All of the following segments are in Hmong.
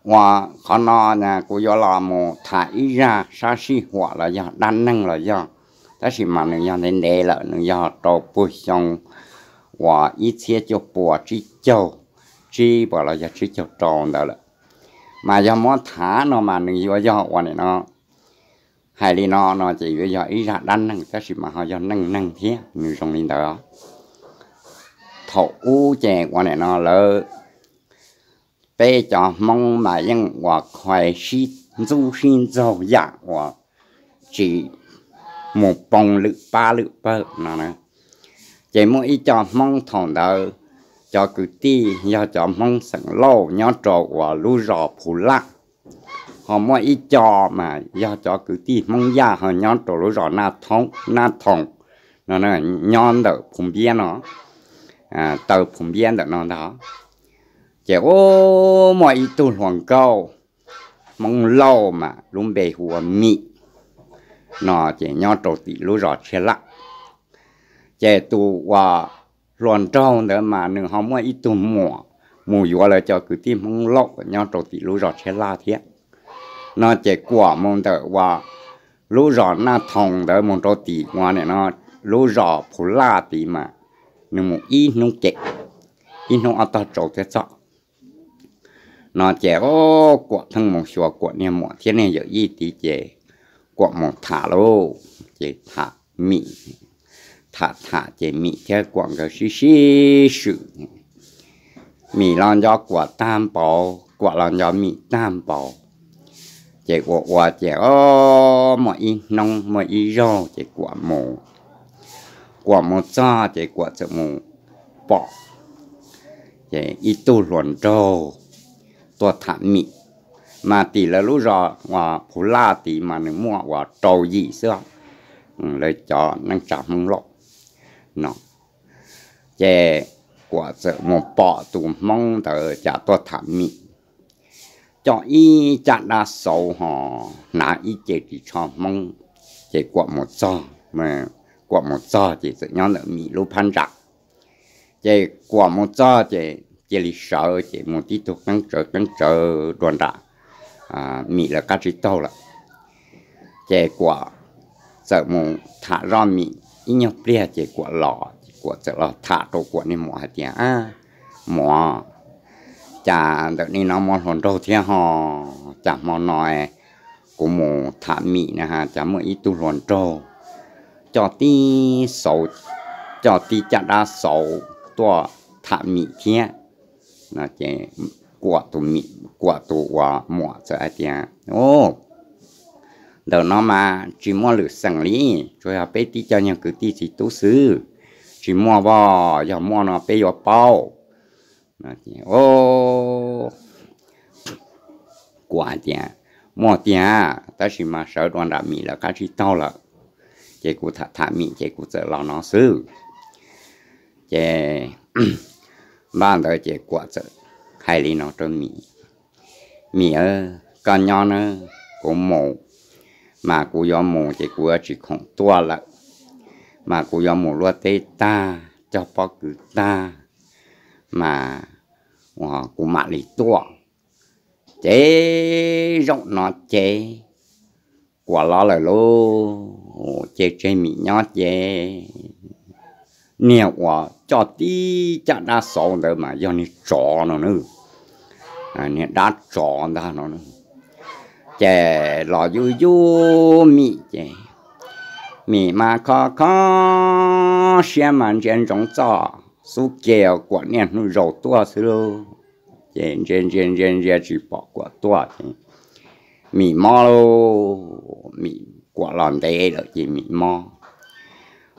ua qhov no na kuv yuav los mus tham ib zaj sab sij huam los yog dab neeg los yog, tab sis mas nws yog ntev ntev lawm, nws yog rau puag xyoo uas ib txhiab cuaj puas tsib caug tsib puas los yog tsib caug rau ntawd lawm. Mas yog muab tham no mas nws yuav yog ua nim no, hais li no no ces yuav yog ib zaj dab neeg tab sis mas ho yog neej neeg thiab, nws zoo li ntawd. Thaum ub ces ua nim no lawv, peb cov Hmoob mas yeej ua khuai sib ntxub sib ntxaug yam uas tsis mus poo lwm pab lwm pawg no na. Ces muaj ib co Hmoob thaum ntawd, cov kwv tij yog cov Hmoob xeem Lauj nyob rau uas lub zos Phu Laj, ho muaj ib co mas yog cov kwv tij Hmoob Yaj ho nyob rau lub zos Naj Thoom no, nyob ntawm Phu Npiab no, taw Phu Npiab ntawm no ntag. Ces ua muaj ib tug hluas nkauj Hmoob Lauj mas lub npe hu ua Mim no, ces nyob rau tim lub zos Tshiab Laj. Ces tus uas hluas nraug ntawd mas nws ho muaj ib tug muam mus yuav lawv cov kwv tij Hmoob Lauj nyob rau tim lub zos Tshiab Laj thiab no. Ces Kuam mus ntawm uas lub zos Naj Thoom ntawd mus rau tim ua nim no lub zos Phu Laj tid mas nws mus ib hnub ces, ib hnub ob tog tsaus thiab txog no. Ces Kuam pheej mus xyuas Kuam niag muam thiab niag yawm yij tid ces Kuam mus tham lauj, ces tham Mim, tham tham ces Mim thiab Kuam nkawd sib sib swm. Mim los nco Kuam tag npaum, Kuam los nco Mim tag npaum. Ces ua ua ces o, muaj ib hnub muaj ib zaug ces Kuam mus, Kuam mus txog ces Kuam txawm mus pom ces ib tug hluas nraug tuaj tham Mim, mas tim lawv lub zos uas Phu Laj tid mas nws muaj uas rau yim xwb, lawv cov neej tsa Hmoob Lauj no. Ces Kuam txawm mus pom tus Hmoob ntawd cas tuaj tham Mim, coj ib caj dab xauv ho hnav ib ce ris tsho Hmoob. Ces Kuam mus txog, Kuam mus txog ces txawm nyob ntawm Mim lub phab ntsa. Ces Kuam mus txog ces cia li sawv ces mus tib tug qeeb tsawv qeeb tsawv dua nram Mim lawv qab tsib taug lawm. Ces Kuam txawm mus tham zoj Mim ib nyuag pliag ces Kuam los, ces Kuam txawm los tham rau Kuam niag muam hais tias, Muam, cas ntawm nej no muaj hluas nraug thiab ho? Cas hmo no kuv mus tham Mim na cas muaj ib tug hluas nraug coj tib xauv, coj tib caj dab xauv tuaj tham Mim thiab. Ces Kuam tus Mim, Kuam tus uas muam txawm hais tias, Ntawm no mas tsis muaj lwm xeem li, tsuas yog peb tib co nyuag kwv tij txiv tub xwb, tsis muaj os, yog muaj no peb yuav paub. Kuam hais tias, Muaj tiag, tab sis mas sawv dua nram Mim lawv qab tsib taug lawm, ces kuv tham tham Mim ces kuv txawm los no xwb. Ces npaj ntawd ces Kuam txawm hais li no rau Mim, Mim, koj nyob nawb, kuv mus, mas kuv yuav mus ces kuv yuav tsis khoom tuaj lawm, mas kuv yuav mus luaj teb tag, cog pob kws tag, mas kuv mam li tuaj. Ces zaum no ces Kuam los lawm lauj, ces tseg Mim nyob ces niag uas coj tib caj dab xauv ntawd mas yog niag tsov no na, niag dab tsov ntag no. Ces los yug yug Mim ces Mim mas kho kho siab mas ntsia ntsoov txoj xub ke Kuam niaj hnub zaus tuaj xwb lauj. Ces ntsia ntsia ntsia ntsia tsis pom Kuam tuaj ces Mim mob lauj, Mim Kuam los ntev lawm ces Mim mob,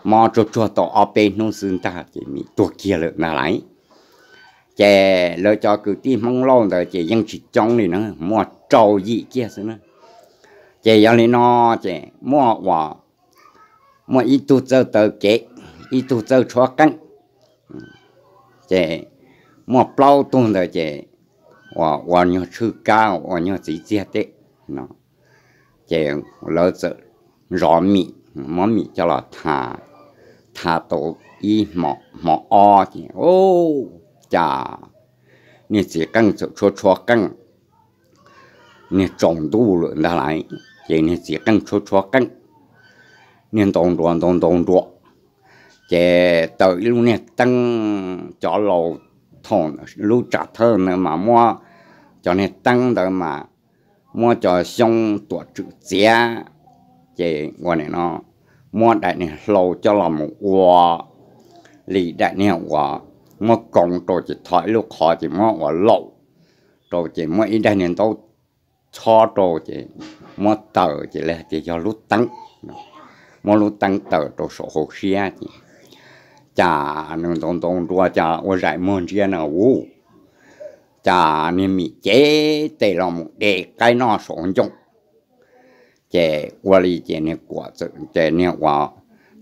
mob tsuag tsuag tau ob peb hnub xwb ntag ces Mim tuag kiag lawm ntag lauj. Ces lawv cov kwv tij Hmoob Lauj ntawd ces yeej tsis coob li na, muaj rau yim kiag xwb na. Ces yog li no ces muaj uas, muaj ib tug txawj taw kev, ib tug txawj tshuab qeej, ces muaj plaub tug ntawd ces ua nyuag tshwj kab ua nyuag txiv txiag teb no. Ces lawv txawm zov Mim, muab Mim coj los tha, tha tau ib hmo, hmo ob ces, cas niag txiv qeej txawm tshuab tshuab qeej, niag tsaus ntuj lawm ntag lauj, ces niag txiv qeej tshuab tshuab qeej, niag ntaus nruas ntaus ntaus nruas, ces taws ib lub niag teeb, cov laus thaum lub tsam thawj ntawd mas muab cov niag teeb ntawd mas muab cov xyoob tuam tswm txiav, ces ua nim no muab daim niag hlau coj los mus ua li daim niag uas muab koov rau ces tho ib lub qhov ces muab ua laum rau ces muab ib daim niag ntaub chob rau ces muab taws ces lawv hais tias yog lub teeb, muab lub teeb taws rau saum hauv siab ces cas nws ntaus ntaus nruas cas ua zaim muag ntsia na u, cas niag mim cev tes los mus de qaib noj saum hauv ncoo. Ces ua li ces niag kuam txawm, ces niag uas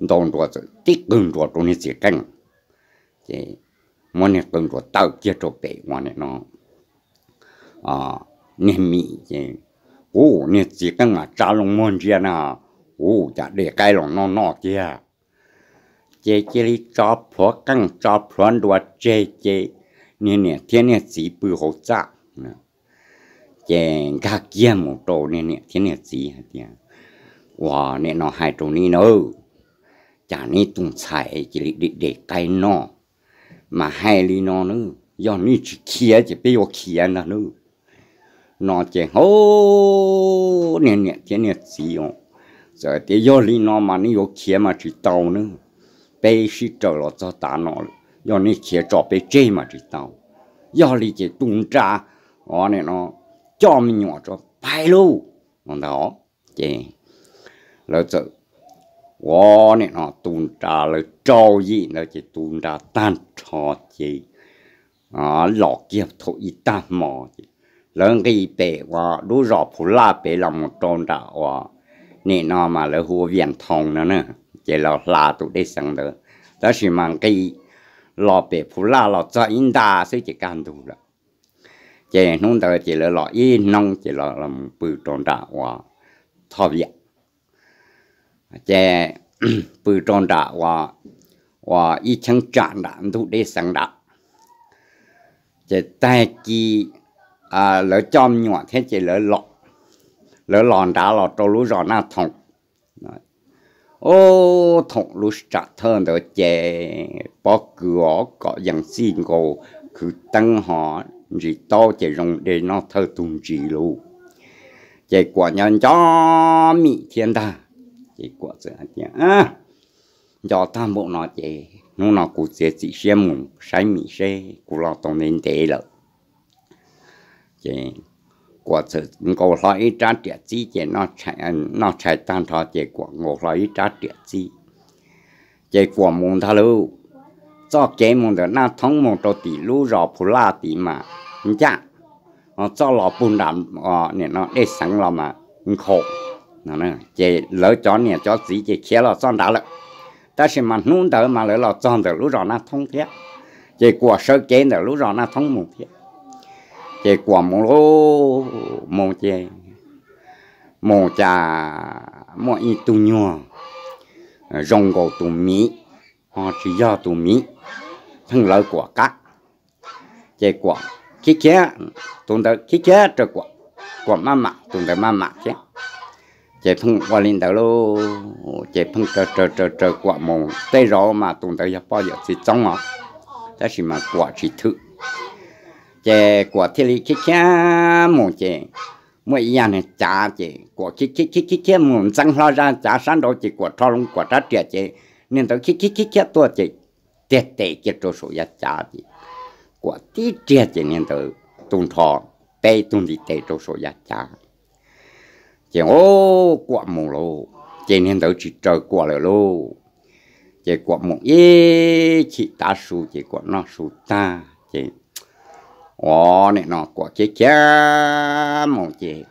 ntaus nruas txawm tib qw nruas rau niag txiv qeej, ces muab niag qw nruas taws kiag rau pem ua nim no niag mim ces, u, niag txiv qeej mas tsa loo muag ntsia na, u, cas de qaib los noj noj kiag. Ces cia li tso plhuav qeej tso plhuav nruas tseg ces niag niam thiab niag txiv pw hauv txaj. Ces nkag kiag mus rau niag niam thiab niag txiv hais tias, ua nim no hais rau nej nawb, cas nej tus ntxhais cia li de de qaib noj, mas hais li no nawb, yog nej tsis khiav ces peb yuav khiav ntag nawb. No ces hauv niag niam thiab niag txiv os, txawm tias yog li no mas nej yuav khiav mas tsis tau nawb, peb sib raws los txog tav no lawm, yog nej khiav tso peb tseg mas tsis tau. Yog li ces tu nra, o nim no coj me nyuam tso pais lauj, no ntag. Ces lawv txawm, o nim no tu nra lawv rau yim ntawd ces tu nra tag nrho ces los kiag thaum ib tag hmo ces lawv nqis pem uas lub zos Phu Laj pem los mus rau nram uas nim no mas lawv hu ua Viam Thoo no na, ces los hla tus dej xeev ntawd, tab sis mas nqis los pem Phu Laj los txog ib nta xwb ces kaj ntug lawm. Ces hnub ntawd ces lawv los ib hnub ces los mus pw rau nram uas Thoj Viam, ces pw rau nram uas ib cheeb tsam nram ntug dej xeev nrad. Ces tag kis lawv coj me nyuam thiab ces lawv los nrad los rau lub zos Naj Thoo. Ub, thaum lub tsam thawj ntawd ces pob kws os kom yees txij nkaus, khwv teeb ho ntsis taub ces zoo de noj thawj tug ntsis lauj. Ces Kuam nco nco Mim thiab ntag, ces Kuam txawm hais tias, nco tag npaum no ces hnub no kuv txiav txim siab mus saib Mim seb kuv los tau ntev ntev lawm. Ces Kuam txawm nkaus hlo ib rab riam txib ces noj tshais tag nrho ces Kuam nkaus hlo ib rab riam txib. Ces Kuam mus ntag lauj, txoj kev mus ntawm Naj Thoob mus rau tim lub zos Phu Laj tid mas ncaj, txoj los puag nram nim no dej xeev los mas nkhaus. Ces lawv cov niam cov txiv ces khiav los txoj nrad lawm, tab sis mas hnub ntawd mas lawv los txog ntawm lub zos Naj Thoob thiab, ces Kuam sawv kev ntawm lub zos Naj Thoob mus thiab. Ces Kuam mus lauj, mus ces mus cas muaj ib tug nyuag zoo nkaus tus miv, ho tsis yog tus miv, pheej lawv Kuam qab. Ces Kuam khiav khiav, tus ntawd khiav khiav raws Kuam, Kuam maj mam, tus ntawd maj mam thiab. Ces pheej ua li ntawd lauj, ces pheej raws raws raws raws Kuam mus, tej zaum mas tus ntawd yog poj yawm txiv txoob os, tab sis mas Kuam tsis thwm. Ces Kuam thiaj li khiav khiav mus ces muaj ib yav niag cav ces Kuam khiav khiav khiav khiav mus ntxeev hlo zaj cav sab nraud ces Kuam rho loo Kuam rab riam ces niag ntawd khiav khiav khiav khiav tuaj ces tiag tes kiag rau saum yav cav ces Kuam tib riag ces niag ntawd tu nrho peb tug ntiv tes rau saum yav cav. Ces o, Kuam mus lauj, ces niag ntawd tsis raws Kuam lawm lauj. Ces Kuam mus ib chim tav su ces Kuam noj su tag ces o, nim no Kuam khiav khiav mus ces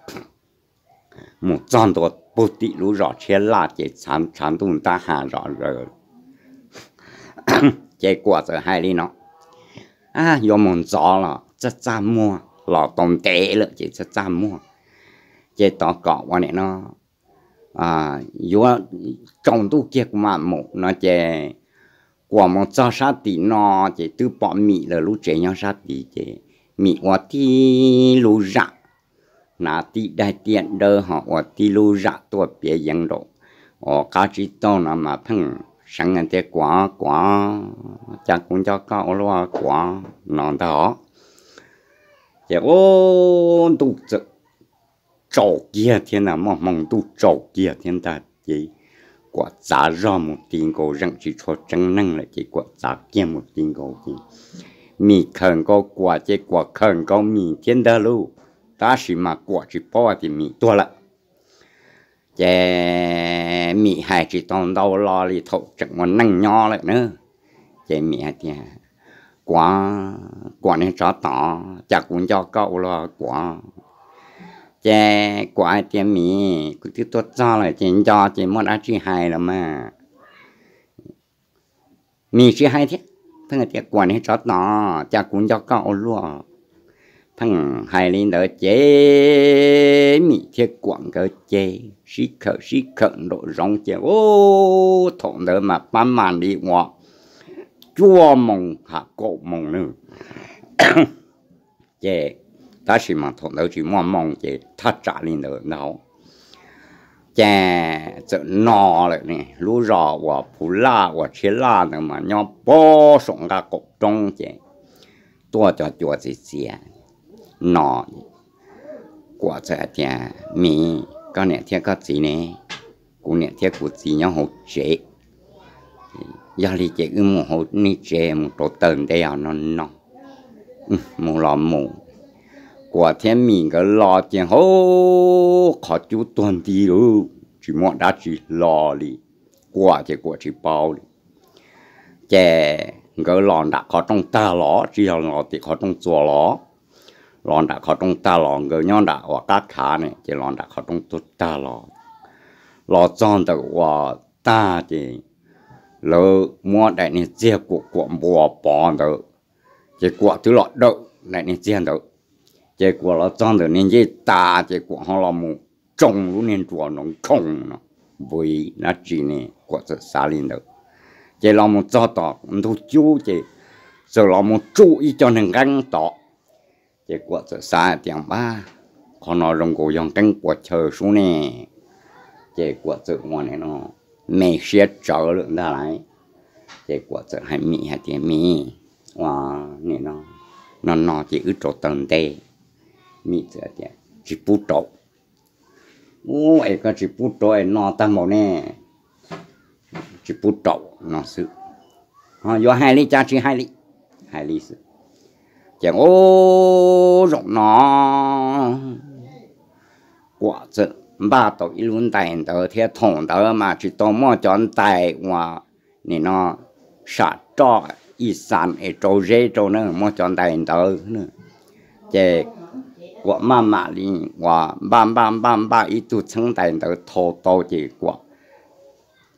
mus txog ntua puag tim lub zos Tshiab Laj ces tshav ntuj ntab ha zom zaws. Ces Kuam txawm hais li no, yuav mus ntxov los txaj txaj muag, los tau ntev lawm ces txaj txaj muag. Ces tos kom ua nim no yuav tsaus ntuj kiag kuv mam mus no ces Kuam mus txog sab tim no ces twb pom Mim lawv lub tsev nyob sab tid ces Mim ua tib lub zam hnav tib daim tiab dawb ho ua tib lub zam tuaj piav yeev nraum uas qab tsib taug no mas pheej seev tias, Kuam, Kuam, cas kuv nco koj ua luaj Kuam, no ntag. Ces ub, ntuj txawm tsaus kiag thiab ntag, muaj hmoo ntuj tsaus kiag thiab ntag ces Kuam txav zog mus ti nkaus, zeem tsis tshua tseeb neeg lawm ces Kuam txav kiag mus ti nkaus ces Mim khawm nkaus Kuam ces Kuam khawm nkaus Mim thiab ntag lauj. Tab sis mas Kuam tsis paub hais tias Mim tuag lawm. Ces Mim hais tsis tau ntau lo li thaum tseem ua neej nyob lawm na. Ces Mim hais tias, Kuam, Kuam niag tsov tom, cas kuv nco koj ua luaj Kuam. Ces Kuam hais tias, Mim, kuv twb tuaj txog lawm ces nco ces muaj dab tsi hais los mas. Mim tsis hais thiab, pheej tias, Kuam niag tsov tom, cas kuv nco koj ua luaj. Pheej hais li ntawd ces Mim thiab Kuam nkawd ces sib khawm sib khawm nraum zoov ces ub, thaum ntawd mas pab mam li uas cuaj moos ha kaum moos nawb. Ces tab sis mas thaum ntawd tsis muaj moos ces thaj tsam li ntawd ntag. Ces txawm no lawm ne, lub zos uas Phuv Laj uas Tshiab Laj ntawd mas nyob pem saum nqaj qaum roob ces tuaj cov cua txias txias no. Kuam txawm hais tias, Mim, koj niam thiab koj txiv ne? Kuv niam thiab kuv txiv nyob hauv tsev. Yog li ces wb mus hauv nej tsev mus rau taws ntej os no no. Mus los mus, Kuam thiab Mim nkawd los ces hauv qhov cub tuag nti lawm, tsis muaj dab tsi hlo li. Kuam ces Kuam tsis paub li. Ces nkawd los nram qhov rooj tag los, tsis yog los tim qhov rooj txuas los, los nram qhov rooj tag los, nkawd nyob nram uas qab khav ne, ces los nram qhov rooj tuag tag los, los txog ntawm uas tag ces lawv muab daim niag txiag kuam kuam npua pov ntawd, ces Kuam twb los dawm daim niag txiag ntawd. Ces Kuam los txog ntawm niag ncej tas ces Kuam ho los mus tsoo lub niag nruas no nkhoos no, npuis dab tsi ne, Kuam txawm xav li ntawd. Ces los mus txog tom ntug cub ces txawm los mus tsuj ib co neeg nqeeb tod. Ces Kuam txawm xav tias, Npab, qhov no zoo nkaus yog nqeeb puas chaw sub ne. Ces Kuam txawm ua nim no me siab tsawv lawm ntag lauj. Ces Kuam txawm hais Mim hais tias, Mim, ua nim no, no no ces wb rau taws ntej. Mim txawm tias, Tsis pub rau. Ub, es koj tsis pub rau es no tag npaum ne? Tsis pub rau no xwb, ho yuav hais li cas tsis hais li, hais li xwb. Ces ub, zaum no Kuam txawm npaj tau ib lub ntais ntawd thiab, thaum ntawd mas tsis tau muaj cov ntais uas nim no sam roj ib xas es rau zeb rau na, muaj cov ntais ntawd. Ces Kuam maj mam li uas npaj npaj npaj npaj ib tug txheeb ntais ntawd thau tau ces Kuam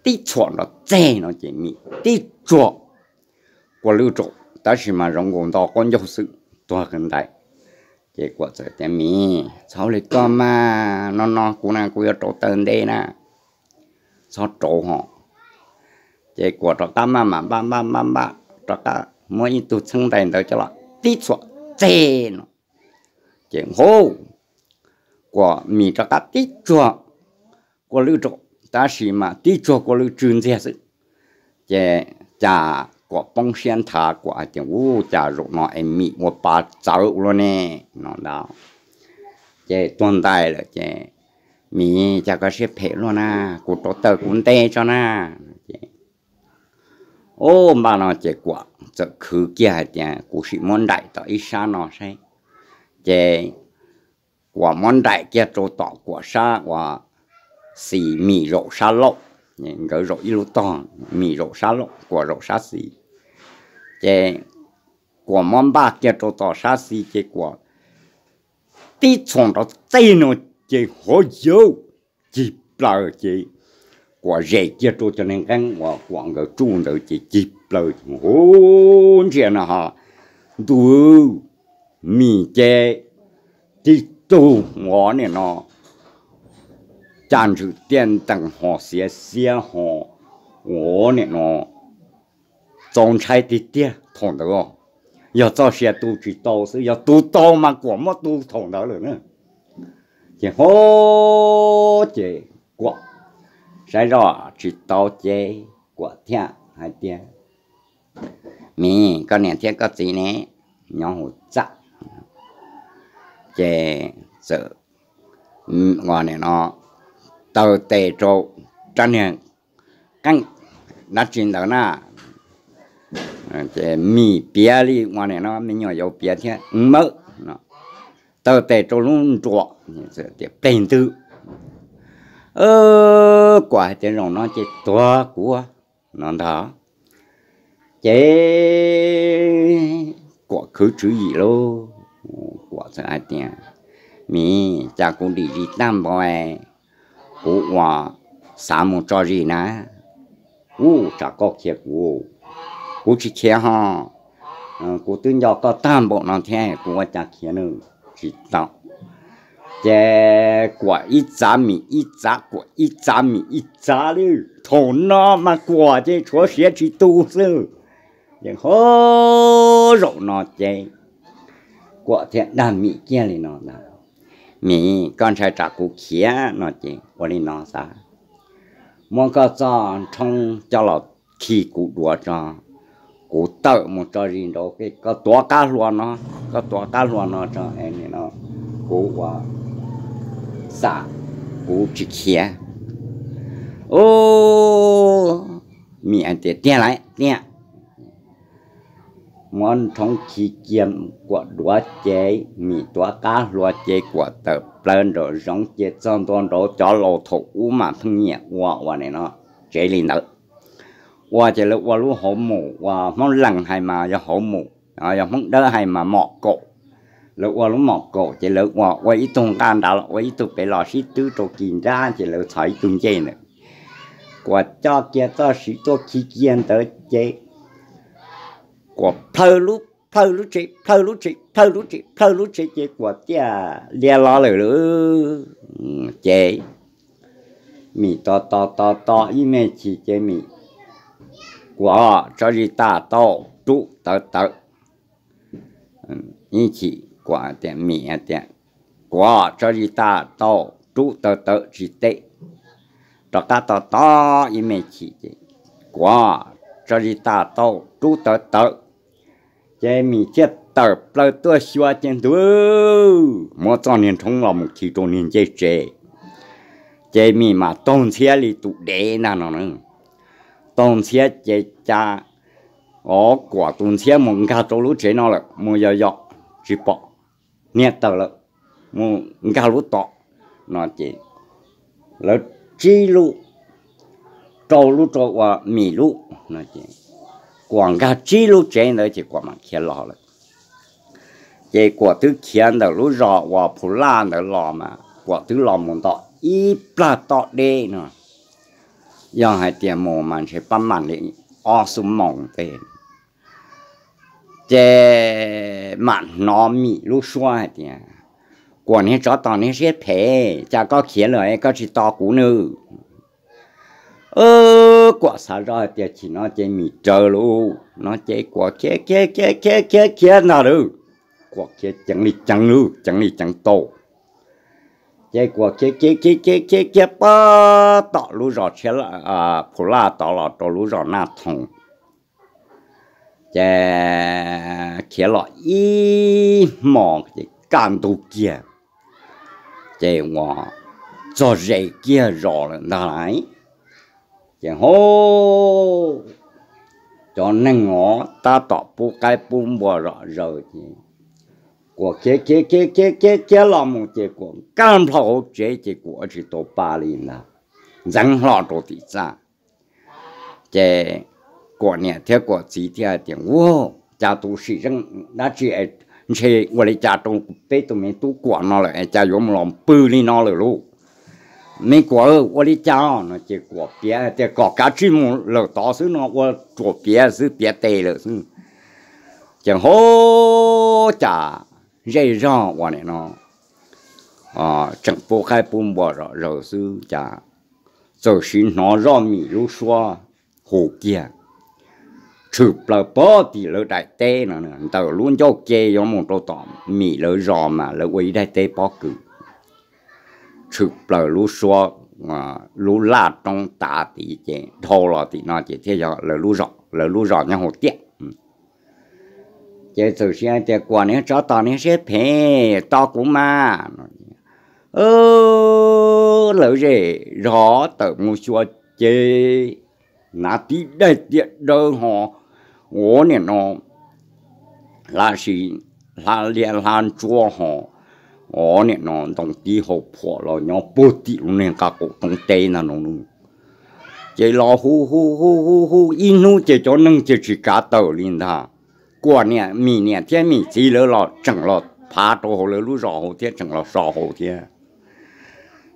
tib txhuam nrov txeg no ces Mim tib tsuag kua lwj rau, tab sis mas zoo nkaus nto qaub ncaug xwb, tuag kawg ntais. Ces Kuam txawm tias, Mim, txhob li koj mas, no no kuv na, kuv yuav rau taws ntej na, txhob rauv ho. Ces Kuam rov qab maj mam npaj npaj npaj npaj rov qab muab ib tug txheeb ntais ntawd coj los tib txhuam txeg no. Ces hauv, Kuam Mim rov qab tib tsuag kua lwj rau, tab sis mas tib tsuag kua lwj tsw ntxiag xwb. Ces cas Kuam poob siab nthav, Kuam hais tias, Ub, cas zaum no es Mim ua pa txawv ua luaj ne, no ntag. Ces tuag ntais lawm ces, Mim, cas koj siab phem luaj na, kuv rau taws kuv ntej tso na. Ces ub, npaj no ces Kuam txawm khwv kiag hais tias, Kuv sim muab nraim tom ib sab no saib. Ces Kuam muab nraim kiag rau tom Kuam sab uas xis, Mim zaum sab laug, nkawd zaum ib lub tog, Mim zaum sab laug, Kuam zaum sab xis. Ces Kuam muab npaj kiag rau tom sab xis ces Kuam tib txhuam nrov txeg no ces hov yawg cig plaws ces Kuam zes kiag rau cov neeg nqeeb uas Kuam nkawd tsuj ntawd ces cig plaws. Ub, ntsia no ho, ntuj, Mim ces tib tug uas nim no cas ntswm tiaj ntees ho xiav xiab ho, ua nim no txaus ntshai tiag tiag thaum ntawd. Yog txoj sia tu tsis tau xwb, yog tu tau mas Kuam muab tu thaum ntawd lawm na. Ces hov ces Kuam saib zoj tsis tau ces Kuam thiaj hais tias, Mim, koj niam thiab koj txiv ne, nyob hauv txaj. Ces txawm ua nim no taw tes rau rab niag qeej dab tsi ntawd na, ces Mim piav li ua nim no me nyuam yaus piav thiab mawb, taw tes rau lub nruas, tias pleg ntwg. Kuam hais tias, Zaum no ces tuag kuv no ntag. Ces Kuam khwv tswv yim lauj, Kuam txawm hais tias, Mim, cas kuv dim zis tag npaum, kuv ua xav mus tso zis na. Ub, tsam koj khiav kuv, kuv tsis khiav ho, kuv twb nco koj tag npaum no thiab kuv ua cas khiav nws tsis tau. Ces Kuam ib txav Mim ib txav, Kuam ib txav Mim ib txav li. Thaum no mas Kuam ces tshuav siav tsis tu xwb. Ces hov zaum no ces Kuam thiaj dag Mim kiag li no ntag, Mim, koj ntshai tsam kuv khiav no ces ua li no xav, muab koj txoj nrhoob coj los khi kuv duav tso, kuv tawm mus tso zis nraud, koj tuav qab hlua no, koj tuav qab hlua no tso, kuv ua xam kuv tsis khiav. Ub, Mim hais tias, Tiag lawm, tiag. Muab nrhoob khi kiag Kuam duav ces Mim tuav qab hlua ces Kuam tawm plaws nraum zoov ces txog ntua nraud cov laus thaum ub mas pheej nyiam ua ua nim no tsev li ntawd. Ua ces lawv ua lub hauv mus, ua Hmoob Lees hais mas yog hauv mus, yog Hmoob Dawb hais mas mom kaum. Lawv ua lub mom kaum ces lawv ua ua ib tug nqaj nrad los ua ib tug pem los sib twb rau kis nrab ces lawv txhos ib tug ncej ntawd. Kuam coj kiag txoj siv tuaj khi kiag ntawd ces Kuam plhaw lub, plhaw lub tsev, plhaw lub tsev, plhaw lub tsev, plhaw lub tsev ces Kuam tiaj lias los lawm lauj. Ces Mim tos tos tos tos ib me chim ces Mim, Kuam, tso zis tas tau, rub tawv tawv. Ib chim Kuam tias, Mim tias, Kuam, tso zis tas tau, rub tawv tawv tsis teb. Rov qab tos tos ib me chim ces, Kuam, tso zis tas tau, rub tawv tawv. Ces Mim thiaj tawm plaws tuaj xyuas ces ntuj, muab txoj niag nrhoob los mus khi rau niag ncej tsev. Ces Mim mas taug ntxhiab li tus dev ntag no na. Taug ntxhiab ces cas, o, Kuam tus ntxhiab mus nkag rau lub tsev no lawm, mus yos yos tsis pom, niag tawg lawm, mus nkag lub tom no ces lawv tsib lub, rau lub rau ua Mim lub no ces Kuam nkag tsib lub tsev ntawd ces Kuam mam khiav los lawm. Ces Kuam twb khiav ntawm lub zos uas Phu Laj ntawd los mas Kuam twb los mus nto ib plag toj deb no, yog hais tias mus mas ntshe pab mam li ob xuab moos teb. Ces mam hnov Mim lub suab hais tias, Kuam niag tsov tom niag siab phem, cas koj khiav lawm koj tsis tos kuv nawb? Kuam xav zoj hais tias chim no ces Mim raws lauj no ces Kuam khiav khiav khiav khiav khiav khiav ntag lauj. Kuam khiav ceev li ceev lauj, ceev li ceev tau. Ces Kuam khiav khiav khiav khiav khiav khiav pab tom lub zos tshiab, Phu Laj tod los rau lub zos Naj Thoo. Ces khiav los ib hmos ces kaj ntug kiag, ces uas txog ze kiag zos lawm ntag lauj. Ces ho cov neeg os tab tom pub qaib pub npua zom zaws ces Kuam khiav khiav khiav khiav khiav khiav los mus ces Kuam nkag nplho hauv tsev ces Kuam tsis tau pa li ntag, ntxeev hlo rau tim txaj. Ces Kuam niam thiab Kuam txiv thiaj hais tias, Ua cas tus sim zeej dab tsi ntshe ua li cas rau peb tus me tub Kuam no lawm es cas yuav mus los pw li no lawm lauj? Me Kuam, ua li cas no? Ces Kuam piav tias kom kav tsij mus lawm tod xwb no, ua tsuas piav xwb, piav tes lawm xwb. Ces ho cas zej zog uas nim no tseem pub qaib pub npua zom zaws xwb cas txawm sim hnov zoj Mim lub suab hu kiag, tshwm plaws pog tim lawv daim teb no, ntawm lub ncauj ke yuav mus rau tom Mim lawv zos mas lawv ua ib daim teb pob kws. tshwm plaws lub suab, lub laj roob tav tid ces dhau los tim no ces thiaj yog lawv lub zos, lawv lub zos nyob hauv tiaj. Ces txawm siab tias, Kuam niag tsov tom niag siab phem, tos kuv mas. Lawv zej zog tawm mus xyuas ces hnav tib daim tiaj dawb ho, ua niam no, hla si, hla liab hla ntsuab ho, ua niam no ntoo tib hau phuam los nyob puag tim lub niag nqaj qaum roob teb ntag no. Ces los hu hu hu hu hu ib hnub ces cov neeg ces tsis kav tawm li ntag. Kuam niam, Mim niam thiab Mim txiv lawv los tseem los phav rau hauv lawv lub zos hauv thiab tseem los so hauv thiab.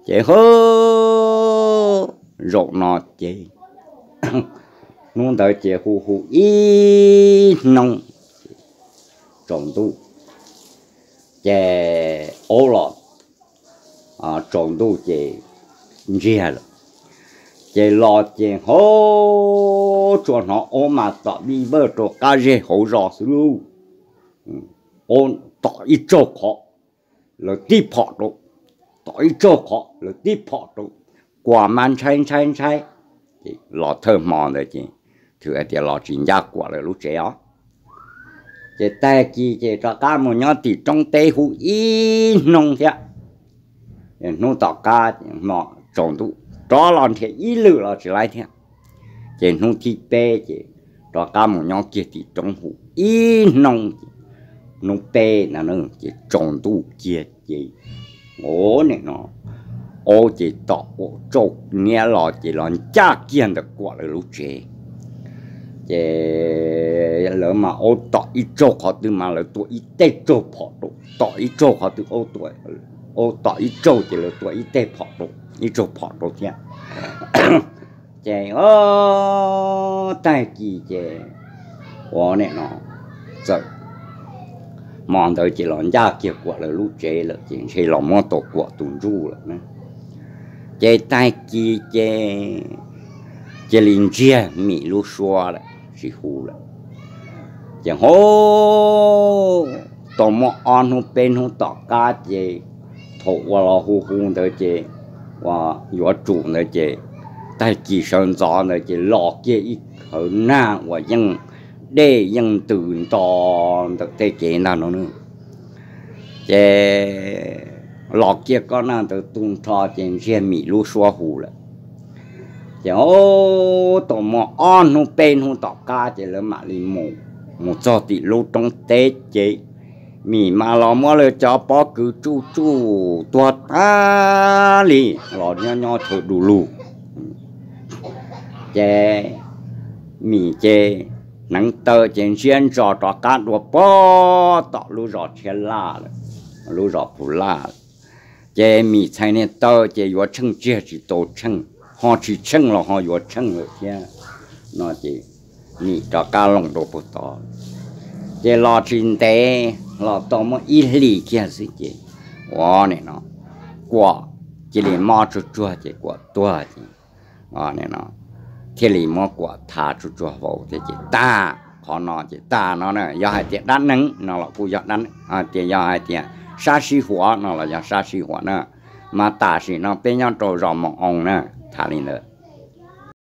Ces hwb, zaum no ces hnub ntawd ces hu hu ib hnub tsaus ntuj, ces aub los tsaus ntuj ces ntsiag lawm. Ces los ces hauv tsuas hnov aub mas tom vij vawj rau qab zej hauv zos xwb lauj. Aub tom ib tsaug qhov, lawv tib phom rau, tom ib tsaug qhov lawv tib phom rau, Kuam mas ntshai ntshai ntshai. Ces los thawj hmo ntawd ces thwm hais tias los tsis ncaj Kuam lawv lub tsev os. Ces tag kis ces rov qab mus nyob tim roob teb hu ib hnub thiab. Hnub tom qab hmo tsaus ntuj rov los nrhiav ib lwm los tsis laib thiab. Ces hnub thib peb ces rov qab mus nyob kiag tim roob hu ib hnub, hnub peb na ces tsaus ntuj kiag ces, ua niam no, aub ces tom ua tsauj niab los ces los ncaj kiag ntawm Kuam lawv lub tsev. Ces lawv mas aub tom ib tsaug qhov twg mas lawv tua ib tej tsaug phom rau, tom ib tsaug qhov twg aub tom ib tsaug ces lawv tua ib tej phom rau, ib tsaug phom rau thiab. Ces tag kis ces ua niam no, txawm hmo ntawd ces los ncaj kiag Kuam lawv lub tsev lawm ces ntshe los muab tau Kuam tus ntsuj lawm na. Ces tag kis ces cia li ntsiag Mim lub suab lawm tsis hu lawm. Ces hauv, tau muaj ob hnub peb hnub tom qab ces thaum uas los hu hu ntawd ces, uas yuav tsum ntawd ces tag kis sawv ntxov ntawd ces los kiag ib khawv nag uas yeej, dej yeej ntws nto ntawm tej kev ntag no. Ces los kiag kob nag ntawd tu nrho ces ntsiag Mim lub suab hu lawm. Ces tau muaj ob hnub peb hnub tom qab ces lawv mam li mus, mus txog tim lub roob teb ces Mim mas los muab lawv cov pob kws tsuj tsuj tuag tag li, los nyob nyob chaw du lug. Ces Mim ces hneev taw ces ntsiab ntso rov qab dua pog tom lub zos Tshiab Laj lawm, lub zos Phu Laj lawm. Ces Mim txhais niag taw ces yuav tsheej tsiag tsis tau tsheej, ho tsis tsheej los ho yuav tsheej lawm thiab no ces Mim rov qab loo rau puag tod. Ces los tsis ntev los tau muaj ib hlis kiag xwb ces ua niam no, Kuam cia li mob tsuj tsuag ces Kuam tuag ces thiaj li muab Kuam tha tsuj tsuag vau thiab ces tag qhov no ces tag no na. Yog hais tias dab neeg no los kuj yog dab neeg, hais tias yog hais tias sab sij huam no los yog sab sij huam na. Mas tam sim no peb nyob rau zos Moos Oo na, tham li ntawd.